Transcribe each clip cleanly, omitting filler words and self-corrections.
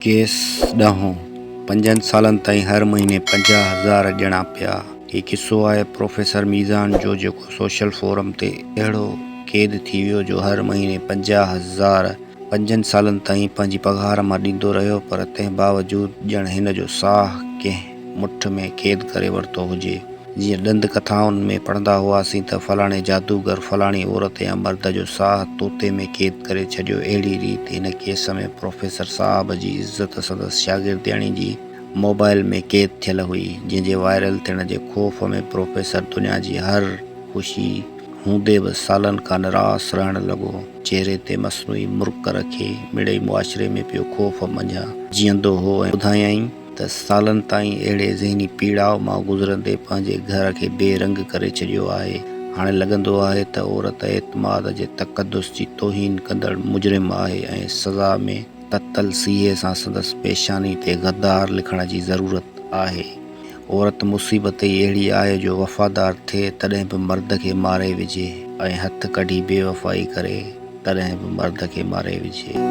Case ڏانهن پنجن سالن تائين هر مهيني 50,000 ڏيڻا پيا. هي قصو آهي پروفيسر ميزان جو جيڪو سوشل فورم تي اهڙو قيد ٿي ويو جو هر مهيني 50,000 پنجن سالن تائين پنهنجي پگهار مان ڏيندو رهيو پر تنهن باوجود ڄڻ هن جو ساهه ڪنهن مٺ ۾ قيد ڪري ورتو هجي. جيئن ڏند ڪٿائن ۾ پڙهندا هئاسين ته فلاڻي جادوگر فلاڻي عورت يا مرد جو ساهه طوطي ۾ قيد ڪري ڇڏيو اهڙي ريت هن ڪيس ۾ پروفيسر صاحب جي عزت سندس شاگردياڻي جي موبائل ۾ قيد ٿيل هئي جنهن جي وائرل ٿيڻ جي خوف ۾ پروفيسر دنيا جي هر خوشي هوندي به سالن کان نراس رهڻ لڳو چهري تي مصنوعي مرڪ رکي مڙئي معاشري ۾ پيو خوف منجهان جيئندو هو ۽ ٻڌايائين ته سالن تائين اهڙي ذهني پيڙاء مان گذرندي پنهنجي گهر کي بي رنگ ڪري ڇڏيو آهي. هاڻي لڳندو آهي ته عورت اعتماد جي تقدس جي توهين ڪندڙ مجرم آهي ۽ سزا ۾ تتل سيهي سان سندس پيشاني تي غدار لکڻ جي ضرورت آهي. عورت مصيبت ئي اهڙي آهي جو وفادار ٿئي تڏهن به مرد کي ماري وجهي ۽ هٿ ڪڍي بيوفائي ڪري تڏهن به مرد کي ماري وجهي.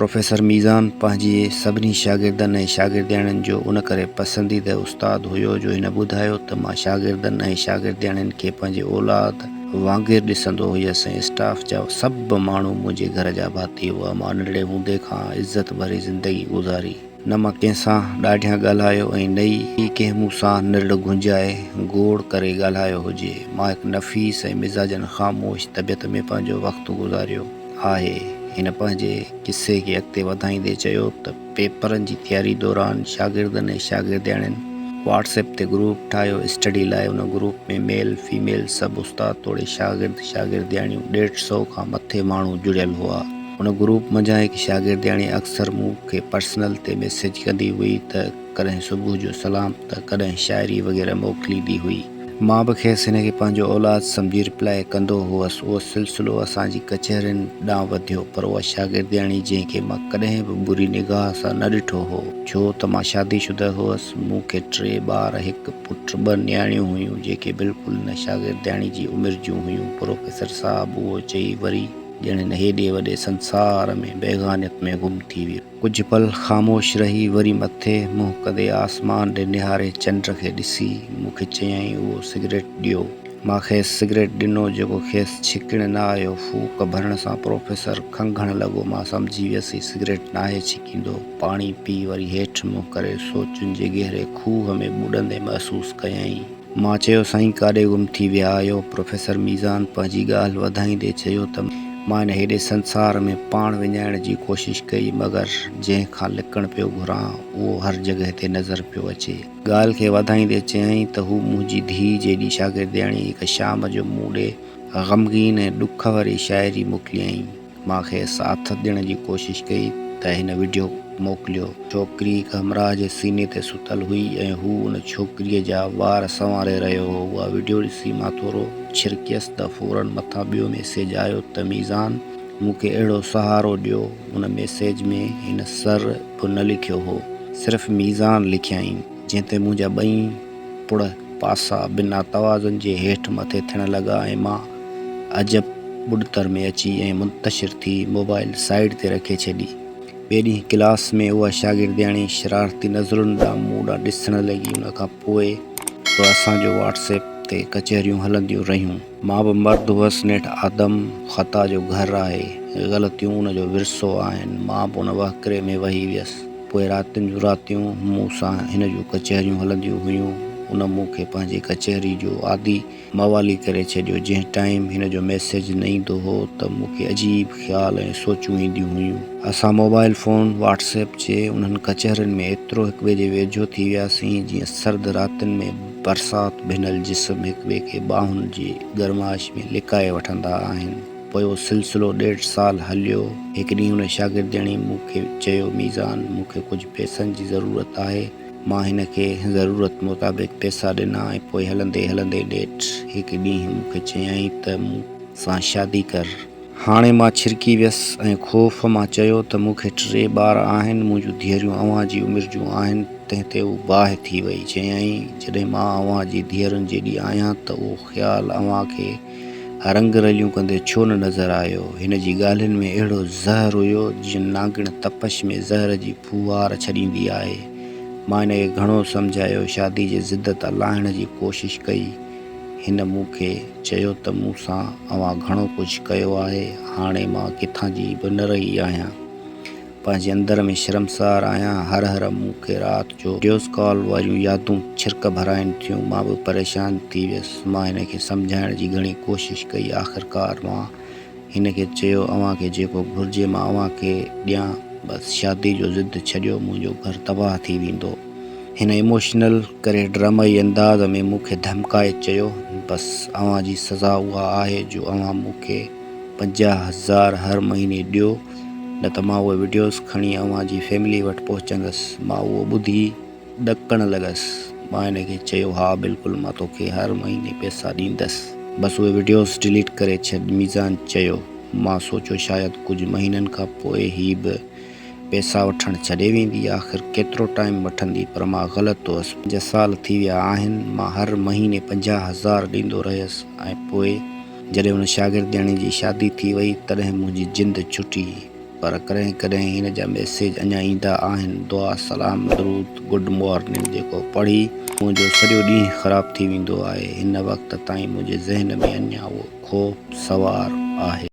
پروفيسر ميزان پنهنجي سڀني شاگردن ۽ شاگردياڻين جو ان ڪري پسنديده استاد هيو جو هن ٻڌايو ته مان شاگردن ۽ شاگردياڻين کي پنهنجي اولاد وانگر ڏسندو هيس ۽ اسٽاف جا سڀ ماڻهو منهنجي گهر جا ڀاتي هئا. مان ننڍڙي هوندي کان عزت ڀري زندگي گذاري. نه مان ڪنهن سان ڏاڍيان ڳالهايو ۽ نه ئي ڪنهن مون سان نرڙ گهنجائي گوڙ ڪري ڳالهايو هجي. مان هڪ نفيس ۽ مزاجن خاموش طبيعت ۾ پنهنجو وقت گذاريو. آهي. هن پنهنجي قصي کي اڳتي وڌائيندي چيو ته پيپرن جي تياري دوران شاگردن ۽ شاگردياڻين واٽس ايپ تي گروپ ٺاهيو اسٽڊي لاء ان گروپ ۾ ميل فيميل سڀ استاد توڙي شاگرد شاگردياڻيون ڏيڍ سئو کان مٿي ماڻهو جڙيل هئا. ان گروپ منجهان هڪ شاگردياڻي اڪثر مون کي پرسنل تي ميسيج ڪندي هئي ته ڪڏهن صبح جو سلام ته ڪڏهن شاعري وغيره موڪليندي هئي. مان به کيس هن کي پنهنجو اولاد سمجهي رپلائي ڪندو هئس. اهو سلسلو اسان جي ڪچهرين ڏانهن وڌيو پر اها شاگردياڻي جنهن کي مان ڪڏهن به بري نگاهه سان نه ڏٺو هو. ڇو ته مان شادي شده هئس. مون کي ٽي ٻار، هڪ پٽ ٻه نياڻيون هيون جيڪي بلڪل هن شاگردياڻي جي عمر جون هيون. پروفيسر صاحب اهو چئي وري ڄڻ هن هيڏي وڏي سنسار ۾ بيگانيت ۾ گم ٿي ويو. ڪجهه پل خاموش رهي وري مٿي منهن ڪندي آسمان ڏي نهاري چنڊ کي ڏسي مون کي چيائين اهو سگريٽ ڏيو. مان کيس سگريٽ ڏنو جيڪو کيس ڇڪڻ نه آيو. ڦوڪ ڀرڻ سان پروفيسر کنگهڻ لڳو. مان سمجهي ويس هي سگريٽ ناهي ڇڪيندو. پاڻي پي وري هيٺ منهن ڪري سوچن جي گهري کوهه ۾ ٻڏندي محسوس ڪيائين. مان چيو، سائين ڪاڏي گم ٿي ويا آهيو؟ پروفيسر ميزان پنهنجي ڳالهه وڌائيندي چيو ته مان هن هيڏي سنسار ۾ پاڻ وڃائڻ جي ڪوشش ڪئي مگر جنهن کان لڪڻ پيو گهران اهو هر جڳهه تي نظر پيو اچي. ڳالهه کي وڌائيندي چيائين ته هو منهنجي ڌيء جيڏي شاگردياڻي هڪ شام جو مون ڏي غمگين ۽ ڏک ڀري شاعري موڪليائين. مان کيس آٿت ڏيڻ جي ڪوشش ڪئي ته هن وڊيو موڪليو. ڇوڪري هڪ همراهه جي سيني تي ستل هئي ۽ هو ان ڇوڪريء جا وار سنواري رهيو هو. اها وڊيو ڏسي مان ٿورو ڇرڪيس ته فورن مٿان ٻيو ميسيج آيو ته ميزان مون کي اهڙو سهارو ڏيو. ان ميسيج ۾ هن سر به نه لکيو هو. صرف ميزان لکيائين. جنهن تي منهنجا ٻئي پڙ پاسا بنا توازن جي هيٺ مٿي ٿيڻ لڳا ۽ مان عجب ٻڏتر ۾ اچي ۽ منتشر ٿي موبائل سائيڊ تي رکي ڇڏي. ٻئي ڏينهن ڪلاس ۾ اها شاگردياڻي شرارتي نظرن ڏانهن مون ڏانهن ڏسڻ لڳي. ان کان پوء به اسان جو واٽس ايپ تي ڪچهريون هلنديون رهيون. مان به مرد هئس، نيٺ آدم خطا جو گهر آهي، غلطيون ان جو ورثو آهن. مان به ان وهڪري ۾ وهي ويس. پوء راتين جون راتيون مون سان هن جون ڪچهريون هلنديون هيون. ان مون کي پنهنجي ڪچهري جو عادي موالي ڪري ڇڏيو. جنهن ٽائيم هن جو ميسيج نه ايندو هو ته مون کي عجيب خيال ۽ سوچون اينديون هيون. اسان موبائل فون، واٽس ايپ جي انهن ڪچهرين ۾ ايترو هڪٻئي جي ويجهو ٿي وياسين جيئن سرد راتين ۾ برسات ڀنل جسم هڪٻئي کي ٻانهن جي گرمائش ۾ لڪائي وٺندا آهن. پوء اهو سلسلو ڏيڍ سال هليو. هڪ ڏينهن ان شاگردياڻي مون کي چيو، ميزان، مون کي ڪجهه پئسن جي ضرورت آهي. مان هن کي ضرورت مطابق پئسا ڏنا ۽ پوء هلندي هلندي نيٺ هڪ ڏينهن مون کي چيائين ته مون سان شادي ڪر. هاڻي مان ڇرڪي ويس ۽ خوف مان چيو ته مون کي ٽي ٻار آهن، منهنجون ڌيئريون اوهان جي عمر جون آهن، تنهن تي هو باهه ٿي وئي. چيائين، جڏهن مان اوهان جي ڌيئرن جيڏي آهيان ته اهو خيال اوهان کي رنگ رليون ڪندي ڇو نه نظر آيو؟ هن جي ڳالهين ۾ اهڙو زهر هيو، جيئن نانگڻ تپش ۾ زهر جي ڦوهار ڇڏيندي آهي. مان هن کي گهڻو سمجهايو، شادي جي ضد تان لاهڻ جي ڪوشش ڪئي. هن مون کي چيو ته مون سان اوهان گهڻو ڪجهه ڪيو آهي، هاڻي مان ڪٿان جي به نه رهي آهيان. پنهنجي اندر ۾ شرمسار آهيان. هر هر مون کي رات جو وڊيوز ڪال واريون يادون ڇرڪ ڀرائين ٿيون. مان به پريشان ٿي ويس. مان هن کي سمجهائڻ جي گهڻي ڪوشش ڪئي. آخرڪار مان هن کي چيو، اوهان کي جيڪو گهرجي مان اوهان کي ڏيان، بس شادي جو ضد ڇڏيو، منهنجو گهر تباهه ٿي ويندو. هن ايموشنل ڪري ڊرامائي انداز ۾ مون کي ڌمڪائي چيو، بس اوهان جي سزا اها آهي جو اوهان مون کي 50,000 هر مهيني ڏيو، نه ته مان اهي وڊيوز کڻي اوهان جي فيملي وٽ پهچندس. مان اهو ٻڌي ڏڪڻ لڳس. مان هن کي چيو، ها بلڪل مان توکي هر مهيني پئسا ڏيندس. بس اهي وڊيوز ڊليٽ ڪري ڇڏ. ميزان چيو. مان سوچيو شايد ڪجهه مهينن کان پوء هي به پئسا وٺڻ ڇڏي ويندي. آخر ڪيترو ٽائيم وٺندي. پر مان غلط هئس. پنج سال ٿي ويا آهن. مان هر مهيني 50,000 ڏيندو رهيس ۽ پوء جڏهن ان شاگردياڻي جي شادي ٿي وئي تڏهن منهنجي جند ڇٽي. پر ڪڏهن ڪڏهن هن جا ميسيج اڃا ايندا آهن، دعا، سلام، درود، گڊ مارننگ جيڪو پڙهي منهنجو سڄو ڏينهن خراب ٿي ويندو آهي. هن وقت تائين منهنجي ذهن ۾ اڃا اهو خوف سوار آهي.